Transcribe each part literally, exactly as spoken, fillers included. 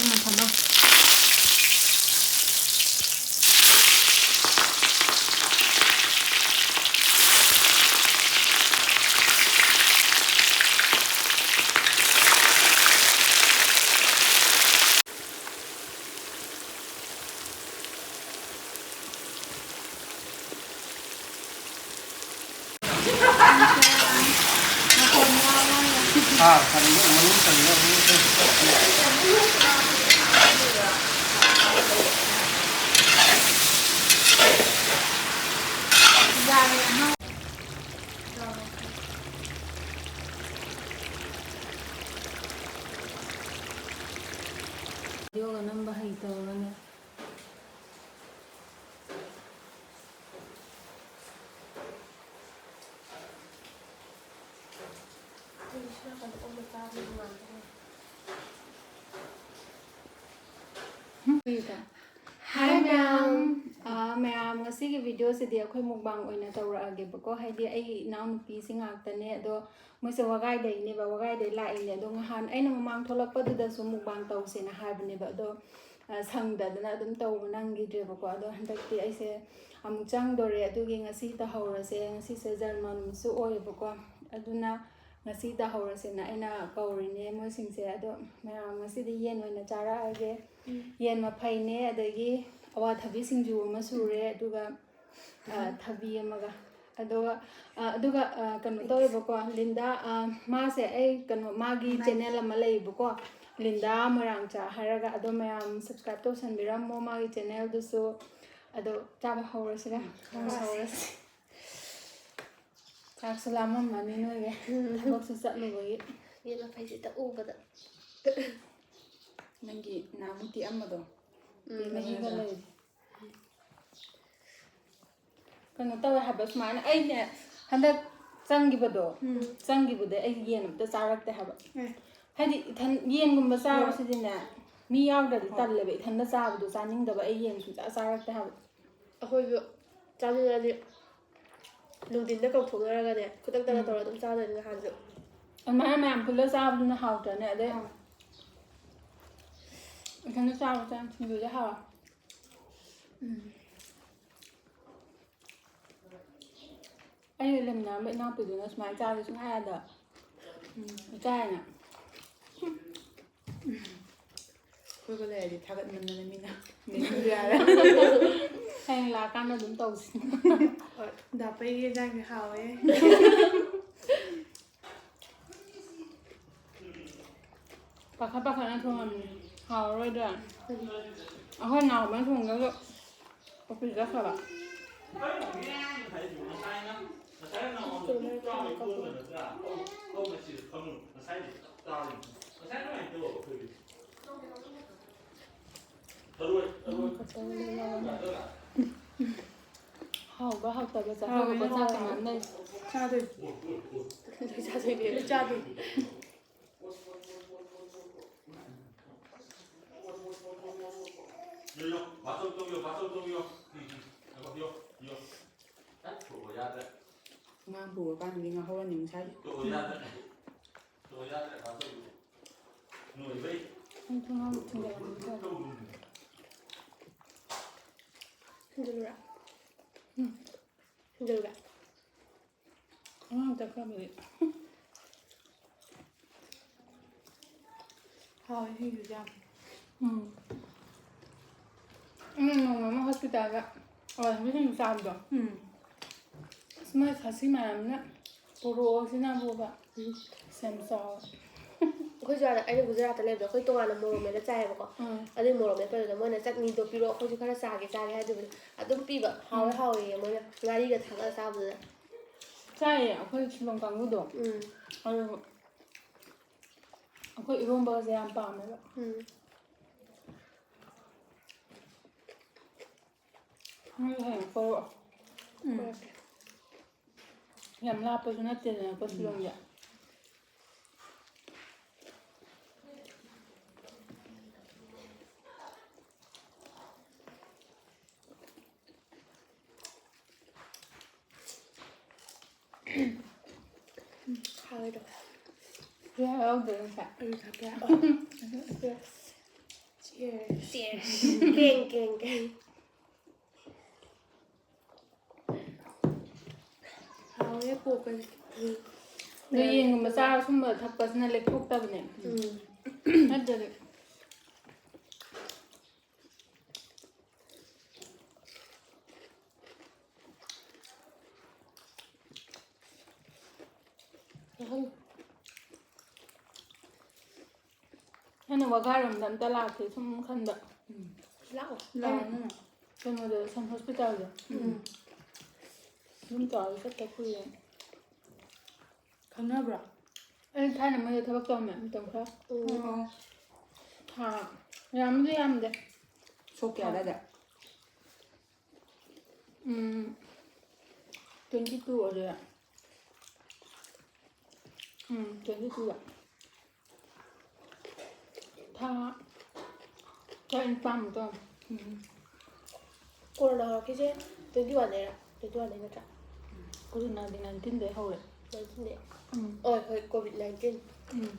ꯊꯝꯃꯣ꯫ ꯚꯤꯗꯤꯑꯣꯒ ꯅꯝꯕ ꯍꯩꯇꯕꯒꯅꯦ꯫ ꯍꯥꯏ ꯃꯌꯥꯝ꯫ ꯑꯥ, ꯃꯌꯥꯝ, ꯉꯁꯤꯒꯤ ꯚꯤꯗꯤꯑꯣꯁꯤꯗꯤ ꯑꯩꯈꯣꯏ ꯃꯨꯛꯕꯥꯡ ꯑꯣꯏꯅ ꯇꯧꯔꯛꯑꯒꯦꯕꯀꯣ꯫ ꯍꯥꯏꯗꯤ ꯑꯩꯒꯤ ꯏꯅꯥꯎꯅꯨꯄꯤꯁꯤ ꯉꯥꯛꯇꯅꯦ꯫ ꯑꯗꯣ ꯃꯣꯏꯁꯦ ꯋꯥꯒꯥꯏꯗꯩꯅꯦꯕ, ꯋꯥꯒꯥꯏꯗꯩ ꯂꯥꯛꯏꯅꯦ꯫ ꯑꯗꯣ ꯅꯍꯥꯟ ꯑꯩꯅ ꯃꯃꯥꯡ ꯊꯣꯛꯂꯛꯄꯗꯨꯗꯁꯨ ꯃꯨꯛꯕꯥꯡ ꯇꯧꯁꯦꯅ ꯍꯥꯏꯕꯅꯦꯕ꯫ ꯑꯗꯣ, ꯑ, ꯁꯪꯗꯗꯅ ꯑꯗꯨꯝ ꯇꯧꯕ ꯅꯪꯈꯤꯗ꯭ꯔꯦꯕꯀꯣ꯫ ꯑꯗꯣ ꯍꯟꯗꯛꯇꯤ ꯑꯩꯁꯦ ꯑꯃꯨꯛ ꯆꯪꯗꯣꯔꯦ꯫ ꯑꯗꯨꯒꯤ ꯉꯁꯤ ꯇꯧꯍꯧꯔꯁꯦ꯫ ꯉꯁꯤꯁꯦ ꯖꯔꯃꯟꯁꯨ ꯑꯣꯏꯌꯦꯕꯀꯣ꯫ ꯑꯗꯨꯅ ꯉꯁꯤ ꯇꯧꯍꯧꯔꯁꯦꯅ ꯑꯩꯅ ꯀꯧꯔꯤꯅꯦ ꯃꯣꯏꯁꯤꯡꯁꯦ꯫ ꯑꯗꯣ ꯃꯌꯥꯝ, ꯉꯁꯤꯗꯤ ꯌꯦꯟ ꯑꯣꯏꯅ ꯆꯥꯔꯛꯑꯒꯦ꯫ ꯎꯝ꯫ ꯌꯦꯟ ꯃꯐꯩꯅꯦ, ꯑꯗꯒꯤ ꯑꯋꯥꯊꯕꯤ ꯁꯤꯡꯖꯨ ꯑꯃ ꯁꯨꯔꯦ, ꯑꯗꯨꯒ, ꯑ, ꯊꯕꯤ ꯑꯃꯒ꯫ ꯑꯗꯨꯒ, ꯑ, ꯑꯗꯨꯒ, ꯑ, ꯀꯩꯅꯣ ꯇꯧꯋꯦꯕꯀꯣ, ꯂꯤꯟꯗꯥ, ꯑ, ꯃꯥꯁꯦ ꯑꯩ ꯀꯩꯅꯣ, ꯃꯥꯒꯤ ꯃꯥꯒꯤ ꯆꯦꯅꯦꯜ ꯑꯃ ꯂꯩꯌꯦꯕꯀꯣ, ꯂꯤꯟꯗꯥ ꯃꯣꯏꯔꯥꯡꯆꯥ ꯍꯥꯏꯔꯒ꯫ ꯑꯗꯣ ꯃꯌꯥꯝ ꯁꯕꯁꯀ꯭ꯔꯥꯏꯕ ꯇꯧꯁꯟꯕꯤꯔꯝꯃꯣ ꯃꯥꯒꯤ ꯆꯦꯅꯦꯜꯗꯨꯁꯨ꯫ ꯑꯗꯣ ꯆꯥꯕ ꯍꯧꯔꯁꯤꯔꯥ? ꯍꯧꯔꯁꯤ꯫ ꯍꯧꯔꯁꯤ꯫ ꯆꯥꯛꯁꯨ ꯂꯥꯝꯃꯝꯃꯅꯤ ꯅꯣꯏꯒꯤ꯫ ꯎꯝ꯫ ꯊꯕꯛꯁꯨ ꯆꯠꯂꯨꯕꯒꯤ꯫ ꯌꯦꯟ ꯃꯐꯩꯁꯤꯗ ꯎꯕꯗ꯫ ꯅꯪꯒꯤ ꯅꯍꯥꯟꯃꯨꯛ ꯇꯦꯛꯑꯝꯕꯗꯣ? ꯎꯝ꯫ ꯃꯍꯤꯒ ꯂꯩꯔꯤ꯫ ꯀꯩꯅꯣ ꯇꯧꯋꯦ ꯍꯥꯏꯕ, ꯁꯨꯃꯥꯏꯅ ꯑꯩꯅꯦ ꯍꯟꯗꯛ ꯆꯪꯈꯤꯕꯗꯣ, ꯎꯝ꯫ ꯆꯪꯈꯤꯕꯗꯩ ꯑꯩ ꯌꯦꯟ ꯑꯝꯇ ꯆꯥꯔꯛꯇꯦ ꯍꯥꯏꯕ꯫ ꯎꯝ꯫ ꯍꯥꯏꯗꯤ ꯏꯊꯟ ꯌꯦꯟꯒꯨꯝꯕ ꯆꯥꯕꯁꯤꯗꯤꯅꯦ, ꯃꯤ ꯌꯥꯎꯗ꯭ꯔꯗꯤ ꯍꯣꯏ꯫ ꯇꯜꯂꯦꯕ, ꯏꯊꯟꯗ ꯆꯥꯕꯗꯣ ꯆꯥꯅꯤꯡꯗꯕ, ꯑꯩ ꯌꯦꯟ ꯁꯨꯡꯆꯥ ꯆꯥꯔꯛꯇꯦ ꯍꯥꯏꯕ꯫ ꯑꯩꯈꯣꯏꯁꯨ ꯆꯥꯅꯤꯡꯉꯗꯤ ꯅꯨꯡꯊꯤꯟꯗ ꯀꯧꯊꯣꯛꯅꯔꯒꯅꯦ, ꯈꯨꯗꯛꯇꯒ ꯎꯝ꯫ ꯇꯧꯔꯒ ꯑꯗꯨꯝ ꯆꯥꯗꯣꯏꯅꯦ ꯅꯍꯥꯟꯁꯨ꯫ ꯑꯗꯨꯃꯥꯏꯅ ꯃꯌꯥꯝ ꯄꯨꯜꯂ ꯆꯥꯕꯗꯨꯅ ꯍꯥꯎꯇ꯭ꯔꯅꯦ? ꯑꯗꯩ ꯑꯥ꯫ ꯏꯊꯟꯗ ꯆꯥꯕ ꯆꯥꯅ ꯁꯤꯡꯖꯨꯁꯦ ꯍꯥꯎꯋꯦ꯫ ꯎꯝ꯫ ꯑꯩꯒ ꯂꯩꯃꯤꯟꯅꯔꯝꯕ ꯏꯅꯥꯎꯄꯤꯗꯨꯅ ꯁꯨꯃꯥꯏꯅ ꯆꯥꯕ ꯁꯨꯡꯌꯥ ꯌꯥꯗꯕ꯫ ꯎꯝ, ꯏꯀꯥꯏꯅ꯫ ꯑꯩꯈꯣꯏꯒ ꯂꯩꯔꯗꯤ ꯊꯥꯒꯠꯃꯟꯗꯅ ꯃꯤꯅ ꯃꯦꯟꯁꯤꯟꯕ ꯌꯥꯔꯦ꯫ ꯍꯌꯦꯡ ꯂꯥꯛꯑꯀꯥꯟꯗ ꯑꯗꯨꯝ ꯇꯧꯁꯤ꯫ ꯍꯣꯏ, ꯗꯥꯄꯩꯒꯤ ꯌꯦꯟꯖꯥꯡꯗꯤ ꯍꯥꯎꯋꯦ꯫ ꯄꯥꯈꯠ ꯄꯥꯈꯠꯅ ꯊꯣꯡꯉꯝꯃꯤꯅꯦ꯫ ꯍꯥꯎꯔꯔꯣꯏꯗ꯭ꯔꯥ? ꯑꯩꯈꯣꯏ ꯅꯥꯎꯕꯅ ꯊꯣꯡꯗꯁꯨ ꯑꯣꯐꯤꯁ ꯆꯠꯈ꯭ꯔꯕ꯫ ꯍꯥꯎꯕ ꯍꯥꯎꯇꯕ ꯆꯥꯊꯣꯛꯑꯒ ꯍꯥꯎꯋꯦ, ꯆꯥꯛ ꯍꯥꯎꯋꯦ꯫ ꯀꯃꯥꯏꯅ ꯂꯩ? ꯆꯥꯗꯣꯏ꯫ ꯂꯣꯏ ꯆꯥꯗꯣꯏꯅꯦ꯫ ꯂꯣꯏ ꯆꯥꯗꯣꯏ꯫ ꯑꯉꯥꯡ ꯄꯨꯔꯀꯥꯟꯗꯗꯤ ꯉꯥꯍꯧꯔꯅꯤ ꯉꯁꯥꯏꯗꯤ꯫ ꯑꯩ ꯊꯣꯡꯅꯥꯎ ꯊꯤꯡꯖꯤꯜꯂꯝꯃꯒꯦ꯫ ꯊꯤꯡꯖꯤꯜꯂꯨꯔꯥ? ꯎꯝ꯫ ꯊꯤꯡꯖꯤꯜꯂꯨꯔꯥ? ꯑꯉꯥꯡ ꯆꯠꯈ꯭ꯔꯕꯗꯤ꯫ ꯍꯥꯎꯋꯦ ꯁꯤꯡꯖꯨꯁꯦ ꯌꯥꯝ꯫ ꯎꯝ꯫ ꯑꯩꯅ ꯅꯣꯡꯃ ꯑꯃ ꯍꯣꯁꯄꯤꯇꯥꯜꯗ ꯑꯣꯏꯔꯝꯕꯁꯤꯡ ꯆꯥꯕꯗꯣ꯫ ꯎꯝ꯫ ꯑꯁ, ꯃꯣꯏ ꯈꯥꯁꯤ ꯃꯌꯥꯝꯅ ꯄꯨꯔꯛꯑꯣ ꯁꯤꯅꯕꯨꯕ꯫ ꯎꯝ꯫ ꯁꯦꯝ ꯆꯥꯎ꯫ ꯑꯩꯈꯣꯏꯁꯨ ꯑꯥꯗ, ꯑꯩꯅ ꯒꯨꯖꯔꯥꯠꯇ ꯂꯩꯕꯗꯣ, ꯑꯩꯈꯣꯏ ꯇꯣꯉꯥꯟꯅ ꯃꯣꯔꯣꯛ ꯃꯦꯠꯂ ꯆꯥꯏꯌꯦꯕꯀꯣ꯫ ꯎꯝ꯫ ꯑꯗꯨꯏ ꯃꯣꯔꯣꯛ ꯃꯦꯠꯄꯗꯨꯗ ꯃꯣꯏꯅ "ꯆꯠꯅꯤꯗꯣ ꯄꯤꯔꯛꯑꯣ, ꯑꯩꯈꯣꯏꯁꯨ ꯈꯔ ꯆꯥꯒꯦ, ꯆꯥꯒꯦ" ꯍꯥꯏꯗꯨꯕꯨꯗꯤ ꯑꯗꯨꯝ ꯄꯤꯕ꯫ ꯍꯥꯎꯋꯦ, ꯎꯝ꯫ ꯍꯥꯎꯋꯦꯌꯦ ꯃꯣꯏꯅ ꯉꯥꯔꯤꯒ ꯊꯥꯛꯑꯒ ꯆꯥꯕꯗꯨꯗ꯫ ꯆꯥꯏꯌꯦ, ꯑꯩꯈꯣꯏ ꯁꯤꯂꯣꯡ ꯀꯥꯡꯕꯨꯗꯣ꯫ ꯎꯝ꯫ ꯑꯗꯨ ꯑꯩꯈꯣꯏ ꯏꯔꯣꯝꯕꯒꯁꯦ ꯌꯥꯝ ꯄꯥꯝꯃꯦꯕ꯫ ꯎꯝ꯫ ꯅꯣꯏ ꯍꯌꯦꯡ ꯀꯣꯏꯔꯛꯑꯣ꯫ ꯎꯝ꯫ ꯀꯣꯏꯔꯛꯀꯦ꯫ ꯌꯥꯝ ꯂꯥꯞꯄꯁꯨ ꯅꯠꯇꯦꯗꯅꯀꯣ ꯁꯤꯂꯣꯡꯁꯦ꯫ ꯍꯥꯎꯋꯦꯗꯣ꯫ ꯌꯥ ꯌꯥꯎꯗꯦ ꯉꯁꯥꯏ꯫ ꯑꯩ ꯊꯛꯀꯦ꯫ ꯑꯗꯨ, ꯑꯗꯨ, ꯆꯤꯛꯑꯦ꯫ ꯀꯦꯡ ꯀꯦꯡ ꯀꯦꯡ꯫ ꯍꯥꯎꯔꯦ ꯄꯣꯛꯀꯅꯤ꯫ ꯑꯗꯣ ꯌꯦꯟꯒꯨꯝꯕ ꯆꯥꯔ ꯁꯨꯝꯕ ꯊꯛꯄꯁꯤꯅ ꯂꯦꯛꯊꯣꯛꯇꯕꯅꯦ꯫ ꯎꯝ꯫ ꯅꯠꯇ꯭ꯔꯗꯤ꯫ ꯑꯍꯨꯝ꯫ ꯑꯩꯅ ꯋꯥꯒꯥꯔꯣꯝꯗ ꯑꯝꯇ ꯂꯥꯛꯀꯦ ꯁꯨꯝ ꯈꯟꯕ꯫ ꯎꯝ꯫ ꯂꯥꯛꯑꯣ꯫ ꯂꯥꯛꯑꯣ ꯅꯪ꯫ ꯀꯩꯅꯣꯗ, ꯁꯟ ꯍꯣꯁꯄꯤꯇꯥꯜꯗ꯫ ꯎꯝ꯫ ꯑꯗꯨꯝ ꯆꯥꯎꯔ ꯆꯠꯇ ꯀꯨꯏꯔꯦ꯫ ꯈꯪꯅꯕ꯭ꯔꯣ? ꯑꯩ ꯊꯥꯏꯅ ꯃꯣꯏꯗ ꯊꯕꯛ ꯇꯧꯔꯝꯃꯦ ꯃꯇꯝ ꯈꯔ꯫ ꯎꯝ꯫ ꯑꯣ꯫ ꯊꯥ ꯌꯥꯝꯗꯤ ꯌꯥꯝꯗꯦ꯫ ꯁꯣꯛ ꯀꯌꯥ ꯑꯗꯥꯏꯗ? ꯎꯝ, twenty two ꯑꯣꯏꯗꯣꯏꯔꯥ? ꯎꯝ, twenty twoꯗ꯫ ꯊꯥ ꯇꯔꯥꯅꯤꯄꯥꯟꯃꯨꯛ ꯇꯧꯔꯝꯃꯦ꯫ ꯎꯝ꯫ ꯀꯣꯔꯣꯅꯥ ꯍꯧꯔꯛꯈꯤꯁꯦ twenty oneꯗꯩꯔꯥ? Twenty oneꯗꯩ ꯅꯠꯇ꯭ꯔꯥ? ꯀꯣꯔꯣꯅꯥꯗꯤ nineteenꯗꯩ ꯍꯧꯔꯦ꯫ Nineteenꯗꯩ? ꯎꯝ꯫ ꯍꯣꯏ, ꯍꯣꯏ, COVID nineteen꯫ ꯎꯝ꯫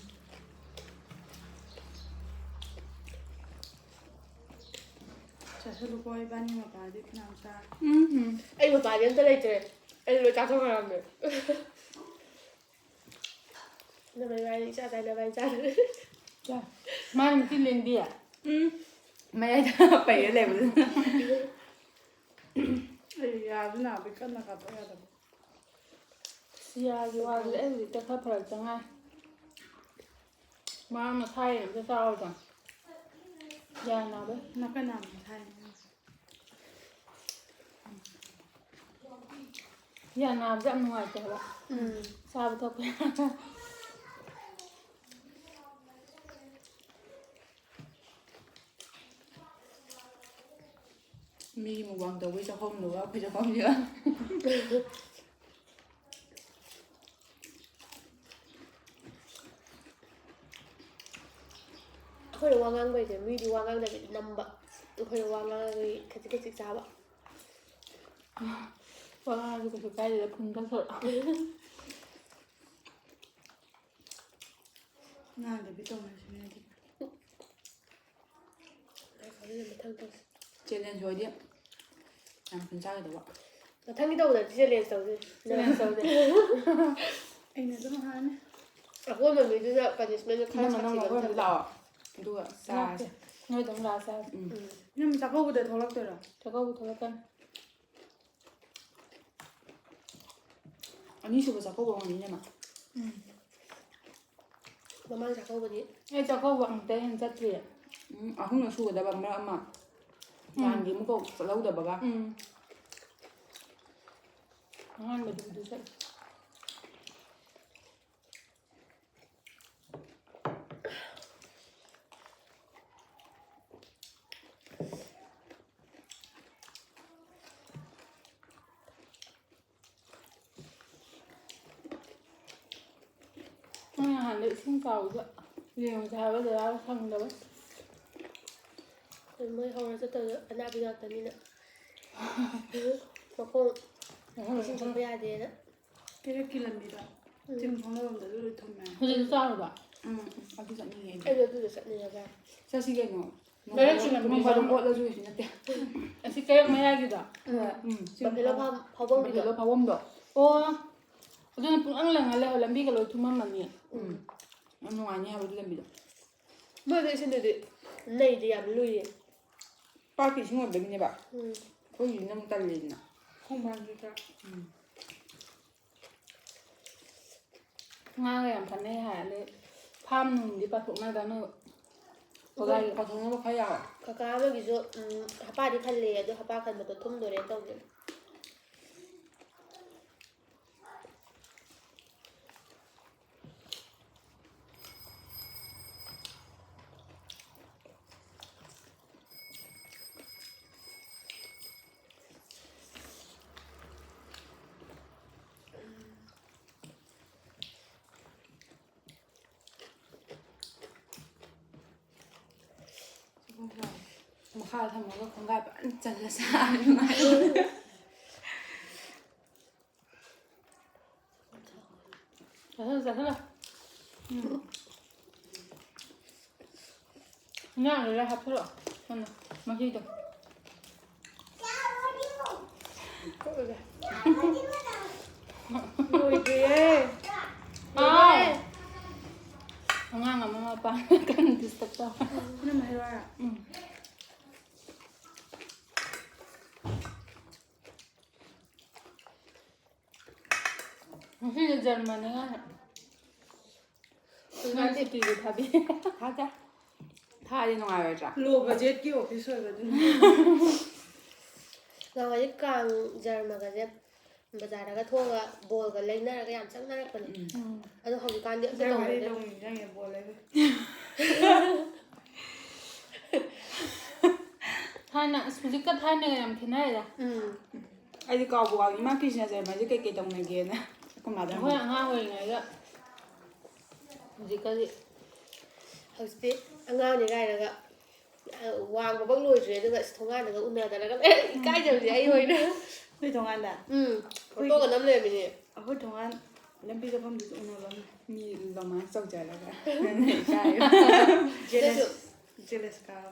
ꯆꯥꯁꯜꯂꯨꯀꯣ, ꯏꯕꯥꯅꯤ ꯃꯄꯥꯗꯤ ꯐꯅꯌꯥꯝ ꯆꯥꯔꯦ꯫ ꯎꯝ, ꯎꯝ꯫ ꯑꯩ ꯃꯄꯥꯗꯤ ꯑꯝꯇ ꯂꯩꯇ꯭ꯔꯦ꯫ ꯑꯩ ꯂꯣꯏ ꯆꯥꯊꯣꯛꯈ꯭ꯔꯕꯅꯦ꯫ ꯅꯕꯥꯅꯤ ꯏꯆꯥ ꯆꯥꯏ, ꯅꯕꯥꯅꯤ ꯆꯥꯗ꯭ꯔꯦ꯫ ꯆꯥ꯫ ꯃꯥꯅ ꯃꯆꯤꯟ ꯂꯦꯡꯕꯤ? ꯎꯝ꯫ ꯃꯌꯥꯏꯗ ꯄꯩꯔ ꯂꯩꯕꯗꯨꯅ꯫ ꯑꯩ ꯌꯥꯁꯨ ꯅꯥꯕꯩ ꯀꯟꯅ ꯀꯥꯞꯄ ꯌꯥꯗꯕ꯫ ꯑꯁ, ꯌꯥꯒꯤ ꯋꯥꯗꯨꯗꯤ ꯑꯩ ꯍꯧꯖꯤꯛꯇ ꯈꯔ ꯐꯔꯛꯇ ꯉꯥꯏ꯫ ꯃꯥ ꯃꯁꯥꯒꯤ ꯑꯝꯇ ꯆꯥꯎꯗ꯫ ꯌꯥ ꯅꯥꯕꯩ꯫ ꯅꯥꯀꯟ ꯅꯥꯝꯃ ꯃꯁꯥꯒꯤ꯫ ꯌꯥ ꯅꯥꯕꯁꯦ ꯌꯥꯝ ꯅꯨꯡꯉꯥꯏꯇꯦ ꯍꯥꯏꯕ꯫ ꯎꯝ꯫ ꯆꯥꯕ ꯊꯛꯄ ꯌꯥꯗ꯫ ꯃꯤꯒꯤ mukbang ꯇꯧꯕꯩ ꯆꯥꯛꯈꯨꯝꯗꯨꯒ ꯑꯩꯈꯣꯏ ꯆꯥꯛꯈꯨꯝꯁꯤꯒ꯫ ꯑꯩꯈꯣꯏꯅ ꯋꯥ ꯉꯥꯡꯕꯩꯁꯦ ꯃꯤꯗꯤ ꯋꯥ ꯉꯥꯡꯗꯕꯤꯗ ꯅꯝꯕ, ꯑꯩꯈꯣꯏꯅ ꯋꯥ ꯉꯥꯡꯉꯒꯗꯤ ꯈꯖꯤꯛ ꯈꯖꯤꯛ ꯆꯥꯕ꯫ ꯋꯥ ꯉꯥꯡꯉꯁꯨ ꯀꯩꯁꯨ ꯀꯥꯏꯗꯦꯗ, ꯐꯨꯟ ꯆꯥꯊꯣꯔꯛꯑꯣ꯫ ꯉꯥꯡꯗꯕꯤ ꯇꯧꯅꯁꯤꯅꯦ ꯑꯗꯨꯗꯤ꯫ ꯃꯊꯪ ꯇꯧꯁꯤ꯫ ꯆꯦꯂꯦꯟꯖ ꯑꯣꯏꯗꯤ ꯌꯥꯝ ꯊꯨꯅ ꯆꯥꯒꯗꯧꯕ꯫ ꯃꯊꯪꯒꯤ ꯇꯧꯕꯗꯗꯤ ꯆꯦꯂꯦꯟꯖ ꯇꯧꯁꯦ꯫ ꯅꯪ ꯇꯧꯁꯦ꯫ ꯑꯩꯅ ꯑꯗꯨꯝ ꯍꯥꯟꯅꯤ꯫ ꯑꯀꯣꯟꯕ ꯃꯤꯗꯨꯗ ꯄꯅꯤꯁꯃꯦꯟ ꯈꯔ ꯅꯪ ꯅꯪ ꯁꯥꯊꯤꯕ ꯑꯃ ꯑꯩꯈꯣꯏ ꯊꯝꯁꯦ꯫ ꯂꯥꯛꯑꯣ꯫ ꯑꯗꯨꯒ ꯆꯥꯔꯁꯦ꯫ ꯅꯣꯏ ꯑꯗꯨꯝ ꯂꯥꯛꯑ ꯆꯥꯔꯁꯦ꯫ ꯎꯝ꯫ ꯅꯪ ꯆꯥꯛꯀꯧꯕꯗ ꯊꯣꯛꯂꯛꯇꯣꯏꯔꯣ? ꯆꯥꯛꯀꯧꯕ ꯊꯣꯛꯂꯛꯀꯅꯤ꯫ ꯑꯅꯤꯁꯨꯕ ꯆꯥꯛꯀꯧꯕ ꯑꯣꯏꯔꯝꯅꯤꯅꯦ ꯃꯥ꯫ ꯎꯝ꯫ ꯃꯃꯥꯡ ꯆꯥꯛꯀꯧꯕꯗꯤ ꯑꯩ ꯆꯥꯛꯀꯧꯕ ꯑꯃꯨꯛꯇ ꯍꯦꯟꯅ ꯆꯠꯇ꯭ꯔꯤꯌꯦ꯫ ꯎꯝ, ꯑꯍꯨꯝꯂꯛ ꯁꯨꯒꯗꯕ ꯃꯔꯛ ꯑꯃ꯫ ꯎꯝ꯫ ꯂꯥꯟꯒꯤ ꯑꯃꯨꯛ ꯀꯧ ꯆꯠꯍꯧꯗꯕꯒ꯫ ꯎꯝ꯫ ꯑꯍꯥꯟꯕꯗꯨꯕꯨꯗꯤ ꯆꯠꯂꯦ꯫ ꯅꯪ ꯅꯍꯥꯟꯗ ꯏꯁꯤꯡ ꯆꯥꯎꯕꯗ ꯌꯦꯡꯉꯨꯁꯦ ꯍꯥꯏꯕ ꯗꯗꯥꯒ ꯁꯪꯗꯕ꯫ ꯃꯣꯏ ꯍꯧꯔ ꯆꯠꯇꯕꯗ ꯑꯅꯥꯕꯤ ꯉꯥꯛꯇꯅꯤꯅ꯫ ꯃꯈꯣꯡ ꯏꯁꯤꯡ ꯊꯛꯄ ꯌꯥꯗꯦꯅ꯫ ꯀꯦꯔꯛꯀꯤ ꯂꯝꯕꯤꯗꯣ꯫ ꯆꯤꯡ ꯊꯣꯡ ꯂꯣꯝꯗ ꯑꯗꯨ ꯂꯣꯏ ꯊꯨꯝꯃꯦ꯫ ꯍꯧꯖꯤꯛꯁꯨ ꯆꯥꯎꯔꯕ? ꯎꯝ, ꯎꯝ, ꯑꯗꯨ ꯆꯠꯅꯤꯡꯉꯦ ꯑꯩꯗꯤ꯫ ꯑꯩꯗꯣ ꯑꯗꯨꯗ ꯆꯠꯅꯤꯡꯉꯦꯕ꯫ ꯆꯠꯁꯤ ꯀꯩꯅꯣ꯫ ꯀꯦꯔꯛꯀꯤ ꯂꯝꯕꯤꯗꯣ꯫ ꯅꯣꯡ ꯐꯥꯗꯣꯛ ꯑꯣꯠꯂꯁꯨ ꯀꯩꯁꯨ ꯅꯠꯇꯦ꯫ ꯑꯁꯤ ꯀꯦꯔꯛ ꯃꯌꯥꯒꯤꯗꯣ? ꯎꯝ꯫ ꯕꯐꯦꯂꯣ ꯐꯥꯝ ꯐꯥꯎꯐꯝꯒꯤꯗꯣ꯫ ꯕꯐꯦꯂꯣ ꯐꯥꯎꯐꯝꯗꯣ꯫ ꯑꯣ꯫ ꯑꯗꯨꯅ ꯄꯨꯡꯂꯪ ꯂꯪꯉ ꯂꯩꯍꯧ, ꯂꯝꯕꯤꯒ ꯂꯣꯏ ꯊꯨꯝꯃꯝꯃꯅꯤ꯫ ꯎꯝ꯫ ꯌꯥꯝ ꯅꯨꯡꯉꯥꯏꯅꯤ ꯍꯥꯏꯕ ꯑꯗꯨ ꯂꯝꯕꯤꯗꯣ꯫ ꯃꯣꯏꯗꯤ ꯏꯁꯤꯡꯗꯨꯗꯤ ꯅꯩꯗꯤ ꯌꯥꯝ ꯂꯨꯏꯌꯦ꯫ ꯄꯥꯠꯀꯤ ꯏꯁꯤꯡ ꯑꯣꯏꯕꯒꯤꯅꯦꯕ꯫ ꯎꯝ꯫ ꯑꯩꯈꯣꯏꯒꯤꯗꯤꯅ ꯑꯃꯨꯛ ꯇꯜꯂꯤꯗꯅ꯫ ꯈꯣꯡꯕꯥꯟꯗꯨꯗ꯫ ꯎꯝ꯫ ꯉꯥꯒ ꯌꯥꯝ ꯐꯥꯅꯩ ꯍꯥꯏ, ꯑꯗꯩ ꯐꯥꯝ ꯅꯨꯡꯗꯤ ꯄꯥꯊꯣꯛꯅꯗ꯭ꯔꯥ ꯅꯣꯏ? ꯄꯥꯊꯣꯛ-, ꯄꯥꯊꯣꯛꯅꯕ ꯈꯔ ꯌꯥꯎꯋꯦ꯫ ꯀꯀꯥ ꯑꯃꯒꯤꯁꯨ ꯎꯝ, ꯍꯄꯥꯗꯤ ꯈꯜꯂꯦ, ꯑꯗꯣ ꯍꯄꯥ ꯈꯟꯕꯗꯣ ꯊꯨꯝꯗꯣꯔꯦꯅ ꯇꯧꯕꯅꯦ꯫ ꯃꯈꯥꯗ ꯊꯝꯃꯒ ꯈꯣꯡꯒꯥꯏ ꯐꯖꯅ ꯆꯜꯂ ꯆꯥꯔꯗꯤ ꯅꯨꯡꯉꯥꯏꯅꯤ꯫ ꯆꯥꯁꯤꯜꯂꯣ, ꯆꯥꯁꯤꯜꯂꯣ꯫ ꯎꯝ꯫ ꯉꯥ ꯂꯣꯏꯔ ꯍꯥꯞꯆꯤꯜꯂꯣ꯫ ꯁꯣꯝꯗ꯫ ꯃꯍꯤꯗꯣ꯫ ꯂꯣꯏꯗ꯭ꯔꯤꯌꯦ꯫ ꯍꯥꯎ꯫ ꯑꯉꯥꯡ ꯑꯃ ꯃꯄꯥ ꯀꯟꯅ disturb ꯇꯧ꯫ ꯅꯪ ꯍꯩꯔꯣꯏ꯫ ꯎꯝ꯫ ꯉꯁꯤꯗꯤ ꯖꯔꯃꯅꯤ ꯉꯥꯏ꯫ ꯅꯪ ꯁꯨꯇꯤꯗꯤ ꯊꯥꯕꯤ꯫ ꯊꯥꯖ ꯊꯥꯗꯤ ꯅꯨꯡꯉꯥꯏꯔꯣꯏꯗ꯭ꯔꯥ? Low budget ꯀꯤ office ꯑꯣꯏꯕꯗꯨꯅ꯫ ꯅꯍꯥꯟꯋꯥꯏꯗꯤ ꯀꯥꯡ ꯖꯔꯃꯒꯁꯦ ꯕꯖꯥꯔꯗꯒ ꯊꯣꯛꯑꯒ ꯕꯣꯜꯒ ꯂꯩꯅꯔꯒ ꯌꯥꯝ ꯆꯠꯅꯔꯛꯄꯅꯦ꯫ ꯎꯝ꯫ ꯑꯗꯣ ꯍꯧꯖꯤꯛꯀꯥꯟꯗꯤ ꯑꯝꯇ ꯖꯔꯃꯅꯤ ꯇꯧꯅꯗ꯭ꯔꯦ꯫ ꯇꯧꯅꯤꯡꯁꯤꯡꯉꯦ ꯕꯣꯜ ꯂꯩꯕ꯫ ꯊꯥꯏꯅ ꯑꯁ ꯍꯧꯖꯤꯛꯀ ꯊꯥꯏꯅꯒ ꯌꯥꯝ ꯈꯦꯠꯅꯔꯦꯗ꯫ ꯎꯝ꯫ ꯑꯩꯗꯤ ꯀꯥꯎꯕꯨ ꯀꯥꯎꯏ, ꯏꯃꯥ ꯀ꯭ꯔꯤꯁꯅ ꯖꯔꯃꯁꯦ ꯀꯩꯀꯩ ꯇꯧꯅꯒꯦꯅ ꯑꯩꯈꯣꯏ ꯃꯥꯗ ꯑꯩꯈꯣꯏ ꯍꯪꯉꯦ꯫ ꯑꯉꯥꯡ ꯑꯣꯏꯔꯤꯉꯩꯗ ꯍꯧꯖꯤꯛꯀꯗꯤ ꯍꯧꯖꯤꯛꯇꯤ ꯑꯉꯥꯡꯅꯤ ꯀꯥꯏꯅꯒ ꯑ, ꯋꯥꯡꯕꯐꯥꯎ ꯂꯣꯏꯗ꯭ꯔꯤ ꯑꯗꯨꯒ ꯑꯁ ꯊꯣꯡꯒꯥꯟꯗꯒ ꯎꯅꯗꯅꯒ ꯂꯩ꯫ ꯏꯀꯥꯏꯖꯕꯗꯤ ꯑꯩ ꯑꯣꯏꯅ꯫ ꯅꯣꯏ ꯊꯣꯡꯒꯥꯟꯗ? ꯎꯝ꯫ ꯐꯣꯇꯣꯒ ꯅꯝ ꯂꯩꯔꯝꯃꯤꯅꯦ꯫ ꯑꯩꯈꯣꯏ ꯊꯣꯡꯒꯥꯟ ꯂꯝꯕꯤ ꯆꯠꯐꯝꯗꯨꯁꯨ ꯎꯅꯕꯅꯦ꯫ ꯃꯤ romance ꯇꯧꯖꯔꯒ꯫ ꯅꯪꯅ ꯏꯀꯥꯏ꯫ ꯑꯗꯨꯁꯨ Jealous ꯀꯥꯕ꯫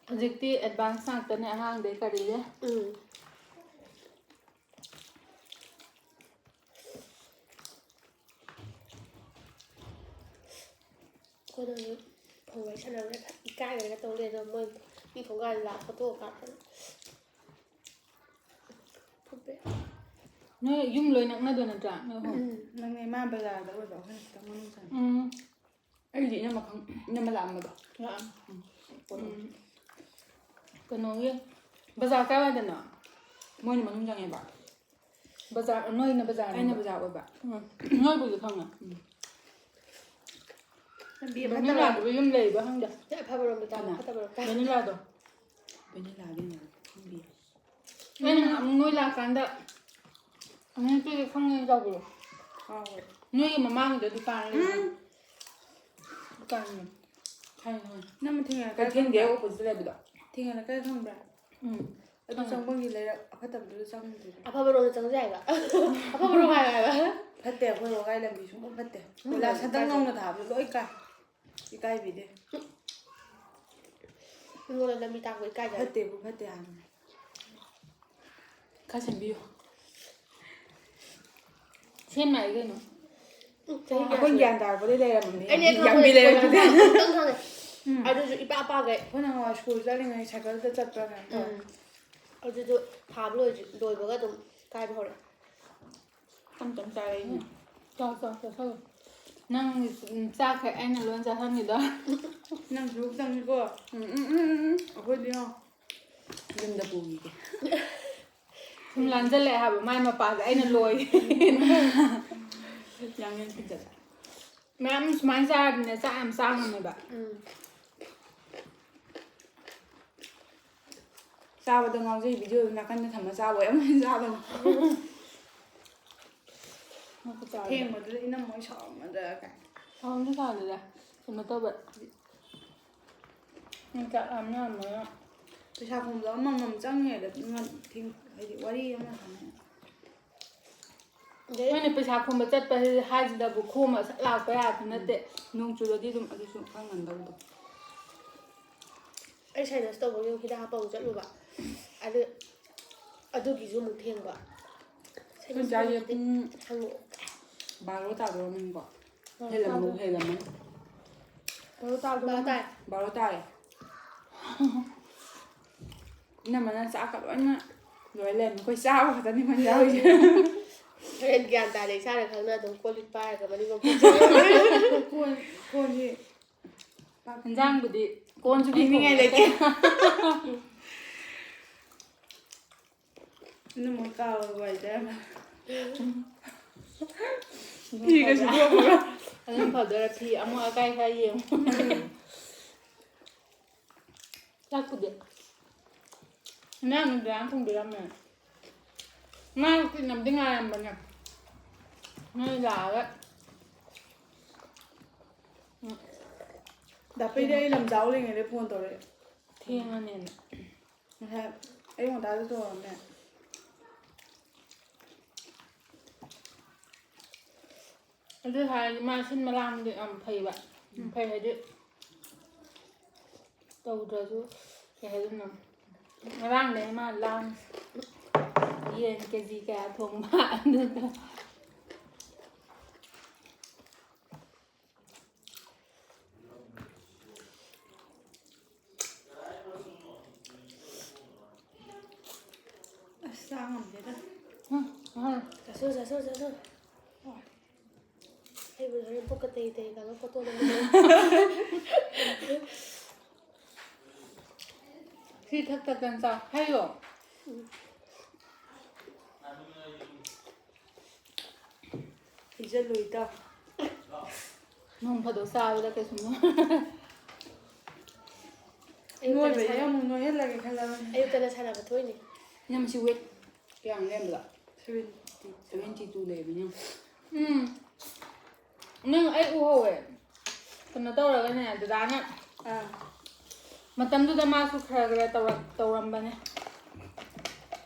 ꯍꯧꯖꯤꯛꯇꯤ advance ꯉꯥꯛꯇꯅꯦ ꯑꯉꯥꯡꯗꯩ ꯀꯔꯤꯗꯩ꯫ ꯎꯝ꯫ ꯑꯩꯈꯣꯏꯅ ꯍꯧꯖꯤꯛ ꯐꯣꯟ ꯋꯥꯔꯤ ꯁꯥꯟꯅꯕꯗ ꯏꯀꯥꯏꯗꯅ ꯇꯧ ꯂꯩ ꯑꯗꯣ ꯃꯣꯏ ꯃꯤ ꯊꯣꯡꯒꯥꯟ ꯂꯥꯛ ꯐꯣꯇꯣ ꯀꯥꯞꯇꯅ꯫ ꯊꯨꯞꯄꯦ꯫ ꯅꯣꯏ ꯌꯨꯝ ꯂꯣꯏ ꯅꯛꯅꯗꯣ ꯅꯠꯇ꯭ꯔꯥ? ꯅꯣꯏ ꯑꯍꯨꯝ? ꯎꯝ꯫ ꯅꯪꯅꯦ ꯃꯥ ꯕꯖꯥꯔꯗ ꯑꯣꯏꯕ, ꯑꯩꯈꯣꯏꯅ ꯈꯤꯇꯪ ꯃꯅꯨꯡ ꯆꯪꯉꯦ꯫ ꯎꯝ꯫ ꯑꯩꯗꯤ ꯏꯅꯝꯃ ꯈꯪ-, ꯏꯅꯝꯃ ꯂꯥꯛꯑꯝꯕꯗꯣ꯫ ꯂꯥꯛꯑꯝ-, ꯄꯣꯠ ꯎꯝ꯫ ꯀꯩꯅꯣꯒꯤ ꯕꯖꯥꯔ ꯀꯥꯏꯋꯥꯏꯗꯅꯣ? ꯃꯣꯏꯅ ꯃꯅꯨꯡ ꯆꯪꯉꯦꯕ꯫ ꯕꯖꯥꯔ, ꯅꯣꯏꯅ ꯕꯖꯥꯔ ꯑꯩꯅ ꯕꯖꯥꯔ ꯑꯣꯏꯕ꯫ ꯎꯝ꯫ ꯅꯣꯏꯕꯨꯗꯤ ꯈꯪꯉꯦ꯫ ꯂꯝꯕꯤ ꯐꯠꯇꯕ꯫ ꯚꯦꯅꯤꯂꯥꯗꯨꯕꯨ ꯌꯨꯝ ꯂꯩꯕ ꯈꯪꯗꯦ꯫ ꯑꯐꯕꯔꯣꯝꯗ ꯇꯥꯕ ꯀꯅꯥ? ꯐꯠꯇꯕꯔꯣꯝꯗ ꯇꯥꯕ꯫ ꯚꯦꯅꯤꯂꯥꯗꯣ꯫ ꯚꯦꯅꯤꯂꯥꯒꯤꯅꯦ ꯈꯪꯗꯤꯌꯦ꯫ ꯑꯩꯅ ꯉꯍꯥꯟ ꯅꯣꯏ ꯂꯥꯛꯀꯥꯟꯗ ꯑꯃꯨꯛꯇꯗꯤ ꯈꯪꯉꯦ ꯇꯧꯕꯗꯣ꯫ ꯀꯥꯎꯔꯦ꯫ ꯅꯣꯏꯒꯤ ꯃꯃꯥꯡꯒꯤꯗ ꯗꯨꯀꯥꯟ ꯂꯩꯕꯗꯣ꯫ ꯎꯝ꯫ ꯗꯨꯀꯥꯟꯗꯣ꯫ ꯈꯪꯉꯦ, ꯈꯪꯉꯦ꯫ ꯅꯪ ꯊꯦꯡꯅꯔꯛꯀꯥꯟ ꯀꯩꯊꯦꯜꯒꯤ ꯑꯣꯄꯣꯖꯤꯠ ꯂꯩꯕꯗꯣ꯫ ꯊꯦꯡꯅꯔꯛꯀꯥꯟ ꯈꯪꯕ꯭ꯔꯥ? ꯎꯝ꯫ ꯑꯗꯨ ꯆꯪꯕꯒꯤ ꯂꯩꯔꯛ ꯑꯐꯠꯇꯕꯗꯨꯗ ꯆꯪꯗ꯭ꯔꯤꯕ꯫ ꯑꯐꯕꯔꯣꯝꯗ ꯆꯪꯁꯦ ꯍꯥꯏꯕ꯫ ꯑꯐꯕꯔꯣꯝ ꯍꯥꯏꯌꯣ ꯍꯥꯏꯕ꯫ ꯐꯠꯇꯦ, ꯑꯩꯈꯣꯏ ꯋꯥꯒꯥꯏ ꯂꯝꯕꯤ ꯁꯨꯡꯐꯠ ꯐꯠꯇꯦ꯫ ꯀꯣꯏꯂꯥꯁ ꯁꯟꯇꯪ ꯅꯧꯅ ꯊꯥꯕꯗꯣ ꯂꯣꯏ ꯀꯥꯏ꯫ ꯏꯀꯥꯏꯕꯤꯗꯦ꯫ ꯑꯩꯉꯣꯟꯗ ꯂꯝꯕꯤ ꯇꯥꯛꯄ ꯏꯀꯥꯏꯖꯔꯦ꯫ ꯐꯠꯇꯦꯕꯨ ꯐꯠꯇꯦ ꯍꯥꯏꯕꯅꯦ꯫ ꯈꯔ ꯁꯦꯝꯕꯤꯌꯨ꯫ ꯁꯦꯝ ꯂꯥꯛꯏ ꯀꯩꯅꯣ꯫ ꯎꯝ, ꯆꯍꯤ ꯀꯌꯥ ꯑꯩꯈꯣꯏ ꯁꯨꯔꯦ? ꯒ꯭ꯌꯥꯟ ꯇꯥꯔꯛꯄꯗꯩ ꯂꯩꯔꯝꯃꯕꯅꯦ꯫ ꯑꯩꯅ ꯍꯦꯛ ꯌꯥꯝꯕꯤ ꯈꯪꯕꯗ ꯂꯩꯔꯛꯄꯗꯩ꯫ ꯑꯃꯨꯛꯇꯪ ꯈꯪꯉꯦ꯫ ꯎꯝ꯫ ꯑꯗꯨꯁꯨ ꯏꯄꯥ ꯄꯥꯈꯩ꯫ ꯑꯩꯈꯣꯏꯅ ꯅꯍꯥꯟꯋꯥꯏ ꯁ꯭ꯀꯨꯜ ꯆꯠꯂꯤꯉꯩ ꯁꯥꯏꯀꯜꯗ ꯆꯠꯄ ꯀꯩꯅꯣ ꯇꯧꯋꯦ꯫ ꯎꯝ꯫ ꯑꯗꯨꯗꯣ ꯊꯥꯕ ꯂꯣꯏꯗ꯭ꯔꯤ, ꯂꯣꯏꯕꯒ ꯑꯗꯨꯝ ꯀꯥꯏꯕ ꯍꯧꯔꯛꯑꯦ꯫ ꯇꯞ ꯇꯞ ꯆꯥꯔꯛꯏꯅꯦ꯫ ꯆꯥꯎ ꯆꯥꯎ ꯆꯥꯁꯜꯂꯨ꯫ ꯅꯪ ꯆꯥꯛꯈꯩ ꯑꯩꯅ ꯂꯣꯏ ꯆꯥꯁꯟꯈꯤꯗꯣ꯫ ꯅꯪꯁꯨ ꯈꯤꯇꯪꯅꯤꯀꯣ꯫ ꯎꯝ, ꯎꯝ, ꯎꯝ, ꯎꯝ꯫ ꯑꯩꯈꯣꯏꯗꯤ ꯌꯦꯡꯉꯣ꯫ ꯌꯨꯝꯗ ꯄꯨꯈꯤꯒꯦ꯫ ꯁꯨꯝ ꯂꯥꯟꯖꯜꯂꯛꯑꯦ ꯍꯥꯏꯕ ꯃꯥꯏ ꯃꯄꯥꯁꯦ ꯑꯩꯅ ꯂꯣꯏ꯫ ꯌꯥꯝ ꯌꯦꯡꯁꯤꯟꯖꯜꯂꯦ꯫ ꯃꯌꯥꯝ ꯁꯨꯃꯥꯏꯅ ꯆꯥꯔꯗꯤꯅꯦ ꯆꯥꯛ ꯌꯥꯝ ꯆꯥ ꯉꯝꯃꯦꯕ꯫ ꯎꯝ꯫ ꯆꯥꯕꯗ ꯉꯥꯎꯖꯩ ꯚꯤꯗꯤꯑꯣꯗꯨ ꯅꯥꯀꯟꯗ ꯊꯝꯃ ꯆꯥꯕ ꯑꯣꯏꯔꯝꯃꯅꯤ ꯆꯥꯕ꯫ ꯊꯦꯡꯕꯗꯨꯗ ꯏꯅꯝꯃ ꯍꯣꯏ ꯁꯥꯎꯔꯝꯃꯗ꯭ꯔꯥ ꯀꯥꯏꯅ꯫ ꯁꯥꯎꯟꯗꯤ ꯁꯥꯎꯟꯗꯦꯗ꯫ ꯀꯩꯅꯣ ꯇꯧꯕ꯫ ꯅꯪ ꯆꯥꯛ ꯂꯥꯝꯅꯔꯝꯃꯔꯣꯏ꯫ ꯄꯩꯁꯥ ꯈꯣꯝꯕꯗꯣ ꯑꯃꯃꯝ ꯆꯪꯉꯦꯗ ꯊꯦꯡ-, ꯍꯥꯏꯗꯤ ꯋꯥꯔꯤ ꯑꯃ ꯁꯥꯟꯅꯩ꯫ ꯑꯗꯩ ꯃꯣꯏꯅ ꯄꯩꯁꯥ ꯈꯣꯝꯕ ꯆꯠꯄ ꯍꯥꯏꯁꯤꯗꯕꯨ ꯈꯣꯝꯃ ꯁꯠ ꯂꯥꯛꯄ ꯌꯥꯕ ꯅꯠꯇꯦ꯫ ꯅꯣꯡ ꯆꯨꯔꯗꯤ ꯑꯗꯨꯝ ꯑꯗꯨꯁꯨ ꯈꯔ ꯉꯟꯗꯧꯗꯣ꯫ ꯑꯩ ꯁꯥꯏꯅꯁ ꯇꯧꯕꯒꯤ ꯑꯃꯨꯛ ꯍꯤꯗꯥꯛ ꯍꯥꯞꯄ ꯑꯃꯨꯛ ꯆꯠꯂꯨꯕ꯫ ꯑꯗꯨ, ꯑꯗꯨꯒꯤꯁꯨ ꯑꯃꯨꯛ ꯊꯦꯡꯕ꯫ ꯑꯩꯈꯣꯏ ꯆꯥꯁꯦ ꯄꯨꯡ ꯍꯪꯉꯛꯑꯣ꯫ ꯕꯥꯔꯣ ꯇꯥꯗꯧꯔꯝꯃꯅꯤꯀꯣ꯫ ꯍꯦꯜꯂꯝꯃꯅꯤ, ꯍꯦꯜꯂꯝꯃꯅꯤ꯫ ꯀꯩꯅꯣ ꯇꯥꯗꯣꯏꯅꯣ? ꯕꯥꯔꯣ ꯇꯥꯏ꯫ ꯕꯥꯔꯣ ꯇꯥꯔꯦ꯫ ꯏꯅꯝꯃꯅ ꯆꯥꯛꯀ ꯂꯣꯏꯅ ꯂꯣꯏ ꯂꯩꯔꯝꯃꯦ꯫ ꯑꯩꯈꯣꯏ ꯆꯥꯕ ꯈꯛꯇꯅꯤ ꯑꯩꯈꯣꯏꯅ ꯌꯥꯎꯔꯤꯁꯦ꯫ ꯍꯣꯔꯦꯟ ꯒ꯭ꯌꯥꯟ ꯇꯥꯅ ꯏꯁꯥꯅ ꯈꯪꯅ ꯑꯗꯨꯝ ꯀꯣꯜ ꯂꯤꯛ ꯄꯥꯏꯔꯒ ꯃꯅꯤꯡꯂꯣꯝ ꯀꯣꯟ, ꯀꯣꯟꯁꯤ ꯄꯥꯛ ꯏꯟꯖꯥꯡꯕꯨꯗꯤ ꯀꯣꯟꯁꯨ ꯄꯤꯅꯤꯡꯉꯥꯏ ꯂꯩꯇꯦ꯫ ꯄꯤꯊꯣꯛꯑꯣ꯫ ꯏꯅꯝꯃ ꯀꯥꯎꯔꯕ ꯍꯥꯏꯗꯤ꯫ ꯐꯤꯒ ꯁꯨꯗꯣꯛꯑꯝꯃꯒ꯫ ꯑꯗꯨꯝ ꯐꯗꯣꯏꯔꯥ ꯐꯤ ꯑꯃꯣꯠ ꯑꯀꯥꯏ ꯈꯔ ꯌꯦꯡꯉꯨ꯫ ꯆꯥꯛꯄꯨꯗꯤ ꯏꯟꯖꯥꯡ ꯅꯨꯡꯖꯥꯡ ꯊꯣꯡꯕꯤꯔꯝꯃꯦ꯫ ꯃꯥ ꯀꯨꯏꯅꯕꯨꯗꯤ ꯉꯥꯏꯔꯝꯕꯅꯦ꯫ ꯅꯣꯏ ꯂꯥꯛꯑꯒ ꯗꯥꯄꯩꯗꯤ ꯑꯩ ꯂꯝꯖꯥꯎ ꯂꯩꯉꯩꯗꯩ ꯐꯣꯟ ꯇꯧꯔꯛꯑꯦ꯫ ꯊꯦꯡꯉꯅꯦꯅ꯫ ꯉꯁꯥꯏ ꯑꯌꯨꯛ ꯉꯟꯇꯥꯗ ꯇꯧꯔꯝꯃꯦ꯫ ꯑꯗꯨ ꯍꯥꯏꯔꯗꯤ ꯃꯥ ꯁꯤꯟꯕ ꯂꯥꯡꯕꯗꯤ ꯌꯥꯝ ꯐꯩꯕ꯫ ꯐꯩ ꯍꯥꯏꯗꯤ ꯇꯧꯗ꯭ꯔꯁꯨ ꯀꯩ ꯍꯥꯏꯗꯣꯏꯅꯣ, ꯉꯔꯥꯡꯗꯩ ꯃꯥ ꯂꯥꯡ ꯌꯦꯟ ꯀꯦ ꯖꯤ ꯀꯌꯥ ꯊꯣꯡꯕ ꯑꯗꯨꯗꯣ꯫ ꯑꯁ ꯆꯥ ꯉꯝꯗꯦꯗ꯫ ꯎꯝ, ꯎꯝ꯫ ꯆꯥꯁꯤꯜꯂꯨ, ꯆꯥꯁꯤꯜꯂꯨ, ꯆꯥꯁꯤꯜꯂꯨ꯫ ꯑꯩꯕꯨ ꯂꯣꯏꯔꯦ ꯄꯨꯛꯀ ꯇꯩ ꯇꯩ ꯇꯧꯔ ꯐꯣꯇꯣ ꯅꯝꯕꯗ꯫ ꯁꯤ ꯊꯛ ꯊꯛꯇꯅ ꯆꯥꯎ ꯍꯥꯏꯌꯣ꯫ ꯄꯤꯖꯜꯂꯨ ꯏꯇꯥꯎ꯫ ꯅꯣꯡ ꯐꯥꯗꯣꯛ ꯆꯥꯕꯗ ꯀꯩꯁꯨ ꯅꯣꯏ-, ꯑꯌꯨꯛꯇꯅ ꯅꯣꯏꯕ ꯁꯥꯟꯅ-, ꯌꯥꯝ ꯅꯣꯏꯍꯜꯂꯒꯦ ꯈꯜꯂꯕꯅꯤ꯫ ꯑꯌꯨꯛꯇꯅ ꯁꯥꯟꯅꯕ ꯊꯣꯛꯏꯅꯦ꯫ ꯅꯪ ꯁꯤ weight ꯀꯌꯥꯝ ꯂꯩꯔꯝꯕꯗꯣ? Seventy two꯫ Seventy two ꯂꯩꯕꯅꯤ꯫ ꯎꯝ꯫ ꯅꯪ ꯑꯩ ꯎꯍꯧꯋꯦ꯫ ꯀꯩꯅꯣ ꯇꯧꯔꯒꯅꯦ, ꯗꯗꯥꯅ ꯑꯥ꯫ ꯃꯇꯝꯗꯨꯗ ꯃꯥꯁꯨ ꯈꯔ ꯈꯔ ꯇꯧꯔꯛ-, ꯇꯧꯔꯝꯕꯅꯦ꯫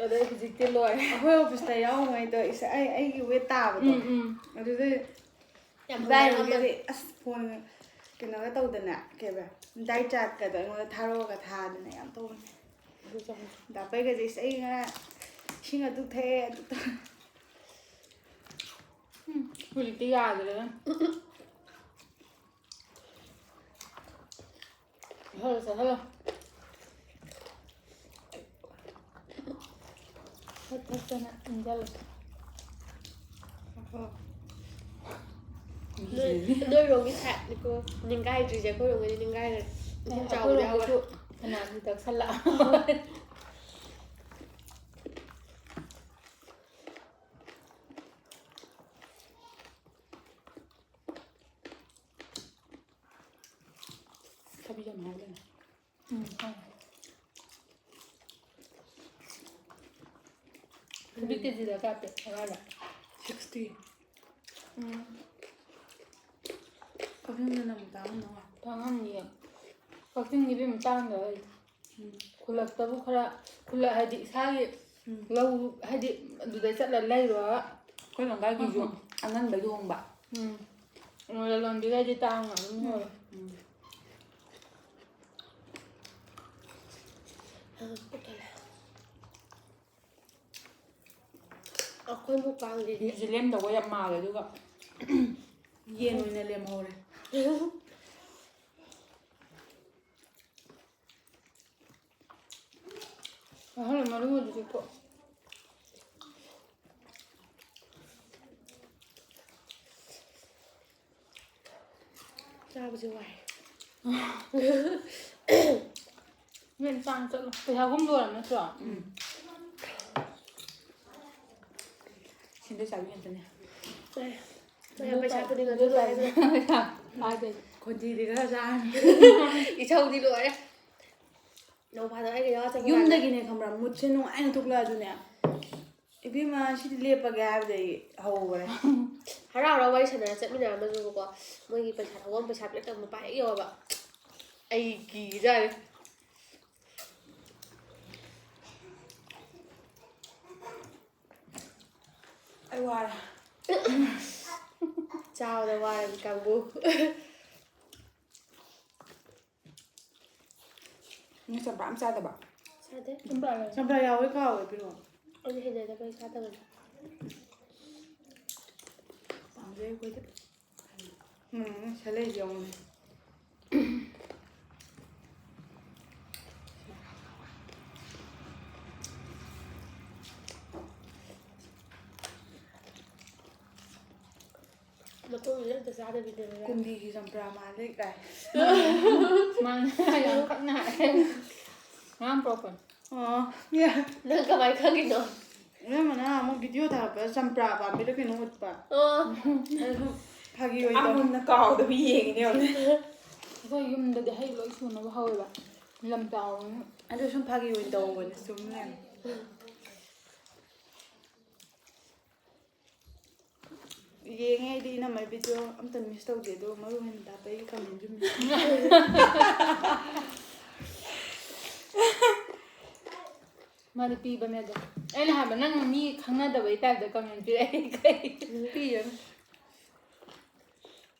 ꯑꯗꯩ ꯍꯧꯖꯤꯛꯇꯤ ꯂꯣꯏꯔꯦ꯫ ꯑꯩꯈꯣꯏ office ꯇ ꯌꯥꯎꯔꯤꯉꯩꯗ ꯏꯁ-, ꯑꯩ, ꯑꯩꯒꯤ weight ꯇꯥꯕꯗꯣ꯫ ꯎꯝ, ꯎꯝ꯫ ꯑꯗꯨꯗꯩ ꯌꯥꯝ ꯏꯕꯥꯏ ꯍꯧꯅꯔꯝꯕꯅꯦ꯫ ꯍꯣꯏꯒꯗꯤ ꯑꯁ phone ꯀꯩꯅꯣꯒ ꯇꯧꯗꯅ, ꯀꯩꯕ, diet chart ꯀꯗꯣ ꯑꯩꯉꯣꯟꯗ ꯊꯥꯔꯛꯑꯣꯒ ꯊꯥꯗꯅ ꯌꯥꯝ ꯇꯧꯕꯅꯦ꯫ ꯑꯗꯨ ꯆꯪꯉꯛꯑꯣ꯫ ꯗꯥꯄꯩꯒꯁꯦ ꯏꯁ, ꯑꯩ ꯉꯔꯥꯡ ꯏꯁꯤꯡ ꯑꯗꯨ ꯊꯛꯑꯦ, ꯑꯗꯨ ꯇꯧ-, ꯎꯝ, ꯍꯧꯖꯤꯛꯇꯤ ꯌꯥꯗ꯭ꯔꯦꯗ꯫ ꯆꯠꯍꯜꯂꯣ, ꯆꯠꯍꯜꯂꯣ꯫ ꯊꯛ ꯊꯛꯇꯅ ꯏꯟꯖꯜꯂꯣ꯫ ꯅꯣꯏ, ꯅꯣꯏꯔꯣꯝꯒꯤ side ꯅꯤꯀꯣ ꯅꯤꯡꯒꯥꯏꯗ꯭ꯔꯤꯁꯦ, ꯑꯩꯈꯣꯏꯔꯣꯝꯒꯤꯗꯤ ꯅꯤꯡꯒꯥꯏꯔꯦ꯫ ꯏꯁꯤꯡ ꯆꯥꯎꯕꯗꯤ ꯌꯥꯎꯈ꯭ꯔꯦ꯫ ꯑꯩꯈꯣꯏꯔꯣꯝꯒꯤꯁꯨ ꯐꯅꯌꯥꯝꯗꯤ ꯊꯛꯁꯜꯂꯛꯑꯕꯅꯦ꯫ ꯊꯕꯤ ꯌꯥꯝ ꯍꯥꯎꯗꯅ꯫ ꯎꯝ, ꯍꯥꯎꯋꯦ꯫ ꯊꯕꯤ ꯀꯦꯖꯤꯗ ꯀꯌꯥ ꯄꯤ? ꯇꯔꯥꯗ? Sixty꯫ ꯎꯝ꯫ ꯀꯛꯆꯤꯡꯗꯅ ꯑꯃꯨꯛ ꯇꯥꯡꯉꯝꯗꯧ ꯃꯥꯜꯂꯦ꯫ ꯇꯥꯡꯉꯝꯅꯤꯌꯦ꯫ ꯀꯛꯆꯤꯡꯗꯤ ꯏꯕꯦꯝꯃ ꯇꯥꯡꯗꯕ ꯂꯩꯇꯦ꯫ ꯎꯝ꯫ ꯈꯨꯜꯂꯛꯇꯕꯨ ꯈꯔ, ꯈꯨꯜꯂꯛ ꯍꯥꯏꯗꯤ ꯏꯁꯥꯒꯤ ꯎꯝ꯫ ꯂꯧ, ꯍꯥꯏꯗꯤ ꯑꯗꯨꯗꯩ ꯆꯠꯂ ꯂꯩꯔꯨꯔꯒ꯫ ꯑꯩꯈꯣꯏ ꯂꯝꯒꯥꯏꯒꯤꯁꯨ ꯎꯝ, ꯎꯝ꯫ ꯑꯉꯟꯕ ꯌꯣꯡꯕ꯫ ꯎꯝ꯫ ꯂꯂꯣꯟꯕꯤꯈꯩꯗꯤ ꯇꯥꯡꯅ ꯑꯗꯨꯝ ꯎꯝ꯫ ꯌꯣꯜꯂꯦ꯫ ꯎꯝ꯫ ꯑ, ꯄꯨꯛ ꯊꯜꯂꯦ꯫ ꯑꯩꯈꯣꯏ ꯃꯨꯛꯕꯥꯡꯁꯤꯗꯤ ꯃꯤꯁꯦ ꯂꯦꯝꯗꯧꯕ ꯌꯥꯝ ꯃꯥꯜꯂꯦ, ꯑꯗꯨꯒ ꯌꯦꯟ ꯑꯣꯏꯅ ꯂꯦꯝꯍꯧꯔꯦ꯫ ꯑꯍꯜ ꯃꯔꯨ ꯑꯗꯨꯗꯤ ꯀꯣ꯫ ꯆꯥꯕꯁꯦ ꯋꯥꯏ꯫ ꯃꯦꯟ ꯆꯥꯡ ꯆꯠꯂꯣ꯫ ꯄꯩꯁꯥ ꯑꯍꯨꯝ ꯂꯣꯏꯔꯕ ꯅꯠꯇ꯭ꯔꯣ? ꯎꯝ꯫ ꯁꯤꯟꯗꯣꯏ ꯆꯥꯕꯤ ꯉꯥꯛꯇꯅꯦ꯫ ꯃꯌꯥꯝ ꯄꯩꯁꯥ ꯈꯨꯗꯤꯡ ꯑꯗꯨ ꯂꯣꯏꯔꯦ꯫ ꯀꯥꯏꯗꯩ? ꯈꯣꯟꯊꯤꯗꯤ ꯈꯔ ꯆꯥꯔꯅꯤ꯫ ꯏꯁꯧꯗꯤ ꯂꯣꯏꯔꯦ꯫ ꯅꯣꯡ ꯐꯥꯗꯣꯛ ꯑꯩꯒ ꯌꯥꯎ ꯆꯠꯄ ꯀꯥꯟꯗ꯫ ꯌꯨꯝꯗꯒꯤꯅꯦ ꯈꯪꯕ꯭ꯔꯥ, ꯃꯨꯠꯁꯦ ꯅꯨꯡꯉꯥꯏꯅ ꯊꯣꯛꯂꯛꯑꯁꯨꯅꯦ, "ꯏꯕꯦꯝꯃ, ꯁꯤꯗꯤ ꯂꯦꯞꯄꯒꯦ" ꯍꯥꯏꯕꯗꯒꯤ ꯍꯧꯈ꯭ꯔꯦ꯫ ꯍꯔꯥꯎ ꯍꯔꯥꯎ ꯋꯥꯔꯤ ꯁꯥꯟꯅꯔ ꯆꯠꯃꯤꯟꯅꯔꯝꯃꯁꯨꯕꯀꯣ, ꯃꯣꯏꯒꯤ ꯄꯩꯁꯥ ꯊꯧꯐꯝ ꯄꯩꯁꯥ ꯄꯤꯔꯛꯇꯕ ꯅꯨꯄꯥ ꯍꯦꯛ ꯌꯧꯔꯕ, ꯑꯩ ꯀꯤꯖꯥꯠꯅꯤ꯫ ꯑꯩ ꯋꯥꯔꯦ꯫ ꯆꯥꯕꯗ ꯋꯥꯔꯕꯤ ꯀꯥꯡꯕꯨ꯫ ꯅꯪ ꯆꯝꯄ꯭ꯔꯥ ꯑꯃ ꯆꯥꯗꯕ? ꯆꯥꯗꯦ꯫ ꯆꯝꯄ꯭ꯔꯥ ꯂꯩ꯫ ꯆꯝꯄ꯭ꯔꯥ ꯌꯥꯎꯋꯦ, ꯀꯥꯎꯋꯦ, ꯄꯤꯔꯛꯑꯣ꯫ ꯑꯩꯗꯤ ꯍꯩꯅꯗꯕꯩ ꯆꯥꯗꯕꯅꯤ꯫ ꯄꯥꯝꯖꯩ ꯑꯩꯈꯣꯏꯗꯤ꯫ ꯎꯝ, ꯁꯦꯂꯦꯗꯤ ꯌꯥꯎꯕꯅꯦ꯫ ꯃꯇꯣꯡꯁꯦ ꯑꯝꯇ ꯆꯥꯗꯕꯤꯗꯅꯦ꯫ ꯀꯨꯝꯕꯤꯒꯤ ꯆꯝꯄ꯭ꯔꯥ ꯃꯥꯜꯂꯦ ꯀꯥꯏ꯫ ꯃꯥꯅꯦ, ꯌꯥꯝ ꯀꯟꯅ ꯍꯥꯏ꯫ ꯉꯔꯥꯡ ꯄꯨꯔꯛꯄꯅꯦ꯫ ꯑꯣ, ꯌꯥ꯫ ꯅꯪ ꯀꯃꯥꯏ ꯈꯪꯉꯤꯅꯣ? ꯏꯅꯝꯃꯅ ꯑꯃꯨꯛ ꯚꯤꯗꯤꯑꯣ ꯊꯥꯔꯛꯄꯗ ꯆꯝꯄ꯭ꯔꯥ ꯄꯥꯝꯕꯤꯗ ꯀꯩꯅꯣ ꯎꯠꯄ꯫ ꯑꯣ꯫ ꯑꯗꯨ ꯐꯥꯒꯤ ꯑꯣꯏ ꯇꯧ-, ꯑꯃꯨꯟꯅ ꯀꯥꯎꯗꯕꯤ ꯌꯦꯡꯉꯤꯅꯦ ꯌꯦꯡꯉꯨꯅꯦ꯫ ꯑꯩꯈꯣꯏ ꯌꯨꯝꯗꯗꯤ ꯍꯩ ꯂꯣꯏ ꯁꯨꯅꯕ ꯍꯧꯋꯦꯕ, ꯂꯝ ꯆꯥꯎꯕꯅꯤꯅ꯫ ꯑꯗꯨ ꯁꯨꯝ ꯐꯥꯒꯤ ꯑꯣꯏꯅ ꯇꯧꯕꯅꯦ, ꯆꯨꯝ ꯂꯩꯔꯝꯃꯦ꯫ ꯌꯦꯡꯉꯦ ꯑꯩꯗꯤ ꯏꯅꯝꯃꯩ ꯚꯤꯗꯤꯑꯣ ꯑꯝꯇ miss ꯇꯧꯗꯦ, ꯑꯗꯣ ꯃꯔꯨ ꯑꯣꯏꯅ ꯗꯥꯄꯩꯒꯤ comment ꯁꯨ miss꯫ ꯃꯥꯗꯤ ꯄꯤꯕꯅꯦ ꯑꯗꯣ꯫ ꯑꯩꯅ ꯍꯥꯏꯕ, "ꯅꯪ ꯃꯤ ꯈꯪꯅꯗꯕꯩ type ꯇ comment ꯄꯤꯔꯛꯏ ꯀꯩ?" ꯄꯤꯔꯝ-꯫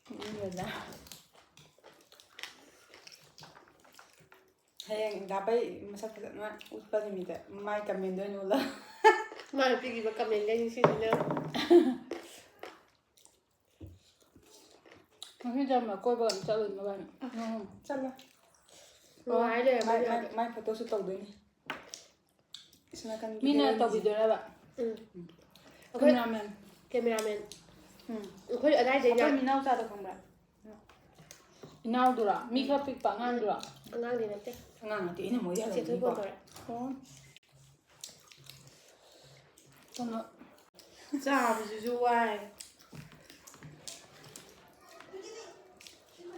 ꯅꯣꯛꯅꯤꯡꯉꯦꯗ꯫ ꯍꯌꯦꯡ ꯗꯥꯕꯩ ꯃꯁꯛ ꯐꯖꯅ ꯎꯠꯄ ꯅꯨꯃꯤꯠꯇ ꯃꯥꯏ ꯀꯃꯦꯟꯗꯣ ꯑꯣꯏꯅ ꯎꯠꯂꯣ꯫ ꯃꯥꯅ ꯄꯤꯈꯤꯕ ꯀꯃꯦꯟꯒꯩ ꯅꯤꯡꯁꯤꯡꯗꯨꯅ꯫ ꯉꯁꯤ ꯆꯝꯅ ꯀꯣꯏꯕ ꯑꯃ ꯆꯠꯂꯨꯅꯤ ꯃꯕꯥꯅꯤ꯫ ꯎꯝ꯫ ꯆꯠꯂꯣ꯫ ꯅꯨꯡꯉꯥꯏ ꯂꯩꯔꯝꯃꯦ ꯃꯥꯏ ꯌꯥꯝ꯫ ꯃꯥꯏ ꯃꯥꯏ ꯐꯣꯇꯣꯁꯨ ꯇꯧꯗꯣꯏꯅꯤ꯫ ꯏꯁ ꯅꯥꯀꯟꯒꯤ ꯃꯤꯅ ꯍꯦꯔꯣꯏꯟꯁꯦ꯫ ꯇꯧꯕꯤꯗꯣꯏꯔꯕ? ꯎꯝ꯫ ꯑꯩꯈꯣꯏ ꯀꯦꯃꯦꯔꯥꯃꯦꯟ꯫ ꯀꯦꯃꯦꯔꯥꯃꯦꯟ꯫ ꯎꯝ꯫ ꯑꯩꯈꯣꯏ ꯑꯗꯥꯏꯗꯩꯅ ꯑꯩꯈꯣꯏ ꯃꯤꯅꯥꯎꯆꯥꯗꯣ ꯈꯪꯕ꯭ꯔꯥ? ꯏꯅꯥꯎꯗꯨꯔꯣ? ꯃꯤ ꯈꯔ ꯄꯤꯛꯄ ꯑꯉꯥꯡꯗꯨꯔꯣ? ꯑꯉꯥꯡꯗꯤ ꯅꯠꯇꯦ꯫ ꯑꯉꯥꯡ ꯅꯠꯇꯦ ꯑꯩꯅ ꯃꯣꯏ ꯆꯦꯊꯣꯏ ꯌꯥꯗꯕꯅꯤꯀꯣ꯫ ꯐꯣꯟ ꯇꯧꯔꯦ꯫ ꯑꯣ꯫ ꯀꯩꯅꯣ꯫ ꯆꯥꯕꯁꯤꯁꯨ ꯋꯥꯏ꯫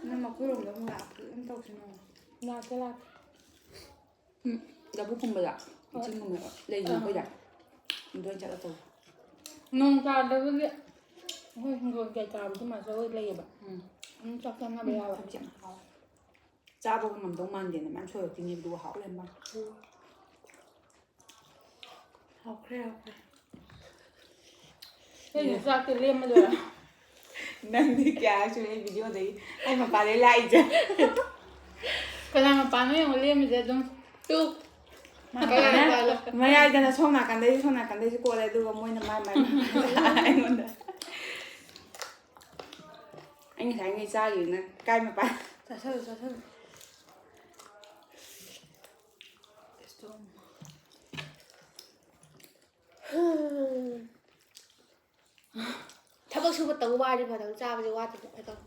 ꯅꯪ ꯑꯩꯈꯣꯏꯔꯣꯝꯗ ꯑꯃꯨꯛ ꯂꯥꯛꯑ ꯐꯖꯅ ꯇꯧꯁꯤꯅꯣ꯫ ꯂꯥꯛꯀꯦ ꯂꯥꯛꯀꯦ꯫ ꯎꯝ, ꯂꯧꯕꯨꯛꯀꯨꯝꯕꯗ ꯏꯁꯤꯡꯒꯨꯝꯕ ꯂꯩꯅ ꯑꯩꯈꯣꯏꯗ ꯑꯗꯨ ꯑꯣꯏꯅ ꯆꯠꯂ ꯇꯧ꯫ ꯅꯣꯡ ꯇꯥꯗꯕꯒꯤ ꯑꯩꯈꯣꯏ ꯍꯤꯡꯒꯣꯜ ꯀꯩꯀꯥꯕꯨꯗꯤ ꯃꯥ ꯖꯒꯣꯏ ꯂꯩꯌꯦꯕ꯫ ꯎꯝ꯫ ꯑꯗꯨꯝ ꯆꯥꯛ ꯆꯥꯅꯕ ꯌꯥꯕ꯫ ꯊꯕꯤ ꯌꯥꯝ ꯍꯥꯎꯋꯦ꯫ ꯆꯥꯕꯒ ꯉꯝꯗꯧ ꯃꯥꯟꯗꯦꯅ ꯃꯌꯥꯝ ꯁꯣꯏꯔꯛꯇꯣꯏꯅꯦꯕ ꯑꯗꯨꯒ ꯍꯥꯎ ꯂꯩꯔꯝꯕ꯫ ꯎꯝ꯫ ꯍꯥꯎꯈ꯭ꯔꯦ ꯍꯥꯎꯈ꯭ꯔꯦ꯫ ꯑꯩꯁꯨ ꯆꯥꯛꯇꯤ ꯂꯦꯝꯃꯗꯣꯏꯔꯥ? ꯅꯪꯗꯤ ꯀꯌꯥ ꯁꯨꯔꯦ ꯚꯤꯗꯤꯑꯣꯗꯒꯤ ꯑꯩ ꯃꯄꯥꯟꯗꯩ ꯂꯥꯛꯏꯁꯦ? ꯀꯅꯥ ꯃꯄꯥꯟꯅꯣ ꯌꯦꯡꯉꯣ ꯂꯦꯝꯃꯤꯁꯦ ꯑꯗꯨꯝ꯫ ꯇꯨ꯫ ꯃꯌꯥꯏꯗꯅ ꯁꯣꯝ ꯅꯥꯀꯟꯗꯩ ꯁꯣꯝ ꯅꯥꯀꯟꯗꯩꯁꯨ ꯀꯣꯠꯂꯦ ꯑꯗꯨꯒ ꯃꯣꯏꯅ ꯃꯥꯏ ꯃꯥꯏ ꯑꯩꯉꯣꯟꯗ꯫ ꯑꯩ ꯉꯁꯥꯏꯉꯩ ꯆꯥꯈꯤꯕꯅ ꯀꯥꯏ ꯃꯄꯥꯟ? ꯆꯥꯁꯜꯂꯨ ꯆꯥꯁꯜꯂꯨ꯫ ꯊꯕꯛ ꯁꯨꯕ ꯇꯧ ꯋꯥꯔꯗꯤ ꯐꯗꯧ, ꯆꯥꯕꯁꯦ ꯋꯥꯠꯇꯗꯤ ꯐꯗꯧ꯫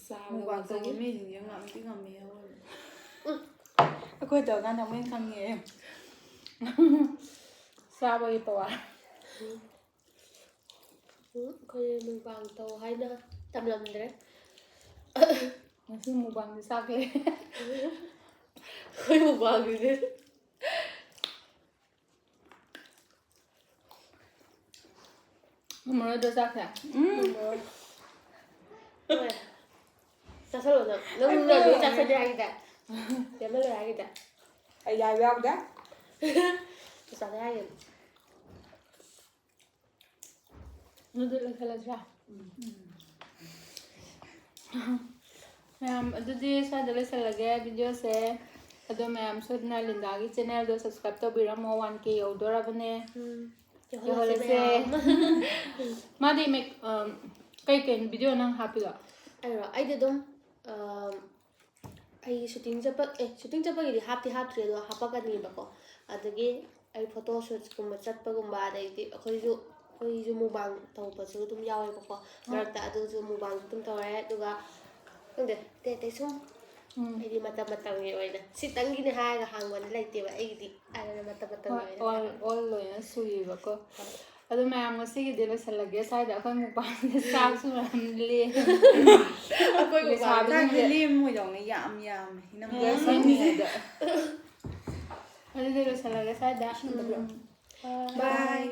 ꯆꯥꯕꯗ ꯋꯥꯠꯄꯒꯤ ꯃꯤꯁꯤꯡꯁꯦ ꯉꯝꯗꯤ ꯉꯝꯃꯦ ꯑꯋꯣꯏꯕ꯫ ꯑꯩꯈꯣꯏ ꯇꯧꯔꯀꯥꯟꯗ ꯑꯃꯨꯛ ꯍꯦꯟꯅ ꯈꯪꯉꯦ꯫ ꯆꯥꯕꯒꯤ ꯄꯋꯥꯔ꯫ ꯎꯝ, ꯑꯩꯈꯣꯏ ꯃꯨꯛꯕꯥꯡ ꯇꯧ ꯍꯥꯏꯅ ꯇꯝꯂꯝꯗ꯭ꯔꯦ꯫ ꯉꯁꯤ ꯃꯨꯛꯕꯥꯡꯗꯤ ꯆꯥꯛ ꯂꯩ꯫ ꯑꯩꯈꯣꯏ ꯃꯨꯛꯕꯥꯡꯒꯤꯗꯤ꯫ ꯉꯝꯃꯔꯣꯏꯗ꯭ꯔꯣ ꯆꯥꯛꯁꯦ? ꯎꯝ꯫ ꯍꯣꯏ꯫ ꯆꯥꯁꯜꯂꯣ ꯅꯪ꯫ ꯅꯪ ꯂꯣꯏ ꯆꯥꯁꯜꯂꯦ ꯍꯥꯏꯈꯤꯗꯥꯏ? ꯆꯦ ꯑꯃ ꯂꯣꯏ ꯍꯥꯏꯈꯤꯗꯥꯏ? ꯑꯩ ꯌꯥꯏꯕ ꯌꯥꯎꯗꯦ꯫ ꯆꯥꯁꯜꯂꯦ ꯍꯥꯏꯈꯤꯕꯅꯦ꯫ ꯑꯗꯨꯗꯤ ꯂꯣꯏꯁꯜꯂꯁꯤꯔꯥ? ꯃꯌꯥꯝ, ꯑꯗꯨꯗꯤ ꯁ꯭ꯋꯥꯏꯗ ꯂꯣꯏꯁꯤꯜꯂꯒꯦ ꯚꯤꯗꯤꯑꯣꯁꯦ꯫ ꯑꯗꯣ ꯃꯌꯥꯝ ꯁꯣꯏꯗꯅ ꯂꯤꯟꯗꯥꯒꯤ ꯆꯦꯅꯦꯜꯗꯣ ꯁꯕꯁꯀ꯭ꯔꯥꯏꯕ ꯇꯧꯕꯤꯔꯝꯃꯣ, ꯋꯥꯟ ꯀꯦ ꯌꯧꯗꯣꯔꯕꯅꯦ꯫ ꯎꯝ꯫ ꯌꯧꯍꯜꯂꯁꯦ꯫ ꯃꯥꯗꯤ ꯃꯦꯛ-, ꯑꯝ, ꯀꯩ ꯀꯩ ꯚꯤꯗꯤꯑꯣ ꯅꯪ ꯍꯥꯞꯄꯤꯒ? ꯑꯩꯔꯣ? ꯑꯩꯗꯤ ꯑꯗꯨꯝ, ꯑꯝ, ꯑꯩ ꯁꯨꯇꯤꯡ ꯆꯠꯄ, ꯑꯦ, ꯁꯨꯇꯤꯡ ꯆꯠꯄꯒꯤꯗꯤ ꯍꯥꯞꯇꯤ ꯍꯥꯞꯇ꯭ꯔꯤ, ꯑꯗꯣ ꯍꯥꯞꯄꯛꯀꯅꯤꯕꯀꯣ꯫ ꯑꯗꯒꯤ ꯑꯩ ꯐꯣꯇꯣ ꯁꯨꯠꯁꯀꯨꯝꯕ ꯆꯠꯄꯒꯨꯝꯕ, ꯑꯗꯩꯗꯤ ꯑꯩꯈꯣꯏꯁꯨ, ꯑꯩꯈꯣꯏꯁꯨ ꯃꯨꯛꯕꯥꯡ ꯇꯧꯕꯁꯨ ꯑꯗꯨꯝ ꯌꯥꯎꯋꯦꯕꯀꯣ꯫ ꯃꯔꯛꯇ ꯑꯗꯨꯁꯨ ꯃꯨꯛꯕꯥꯡ ꯑꯗꯨꯝ ꯇꯧꯔꯦ꯫ ꯑꯗꯨꯒ ꯈꯪꯗꯦ, ꯑꯇꯩ ꯑꯇꯩ ꯁꯨꯝ ꯎꯝ꯫ ꯑꯩꯗꯤ ꯃꯇꯝ ꯃꯇꯝꯒꯤ ꯑꯣꯏꯅ ꯁꯤꯇꯪꯒꯤꯅꯦ ꯍꯥꯏꯔꯒ ꯍꯥꯡꯕꯗꯤ ꯂꯩꯇꯦꯕ ꯑꯩꯒꯤꯗꯤ꯫ ꯑꯗꯨꯅ ꯃꯇꯝ ꯃꯇꯝꯒꯤ ꯍꯣꯏ, ꯑꯣꯏꯅ ꯑꯣꯜ, ꯍꯥꯏꯔꯒ ꯑꯣꯜ ꯂꯣꯏꯅ ꯁꯨꯏꯕꯀꯣ꯫ ꯑꯗꯣ ꯃꯌꯥꯝ, ꯉꯁꯤꯒꯤꯗꯤ ꯂꯣꯏꯁꯤꯜꯂꯒꯦ ꯁ꯭ꯋꯥꯏꯗ꯫ ꯑꯩꯈꯣꯏ ꯃꯨꯛꯕꯥꯡꯁꯦ ꯆꯥꯛꯁꯨ ꯃꯌꯥꯝ ꯂꯦꯝꯃꯦ꯫ ꯑꯩꯈꯣꯏ ꯂꯩꯁꯥꯕꯤ ꯃꯨꯛꯕꯥꯡ ꯆꯥꯛꯁꯦ ꯂꯦꯝꯃꯣꯏꯗꯧꯅ ꯌꯥꯝ ꯌꯥꯝꯃꯦ ꯏꯅꯝꯃ꯫ ꯂꯣꯏꯁꯤꯟꯗ꯭ꯔꯤꯉꯩꯗ꯫ ꯑꯗꯨꯗꯤ ꯂꯣꯏꯁꯤꯜꯂꯒꯦ ꯁ꯭ꯋꯥꯏꯗ꯫ ꯕꯥꯏ꯫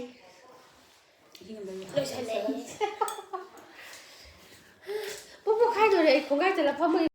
ꯂꯣꯏꯁꯜꯂꯛꯑꯦ꯫ ꯄꯨꯡ ꯃꯈꯥꯏꯗꯣꯔꯦ ꯑꯩ ꯈꯣꯡꯒꯥꯏ ꯆꯠꯂ ꯐꯝꯃꯒꯦ꯫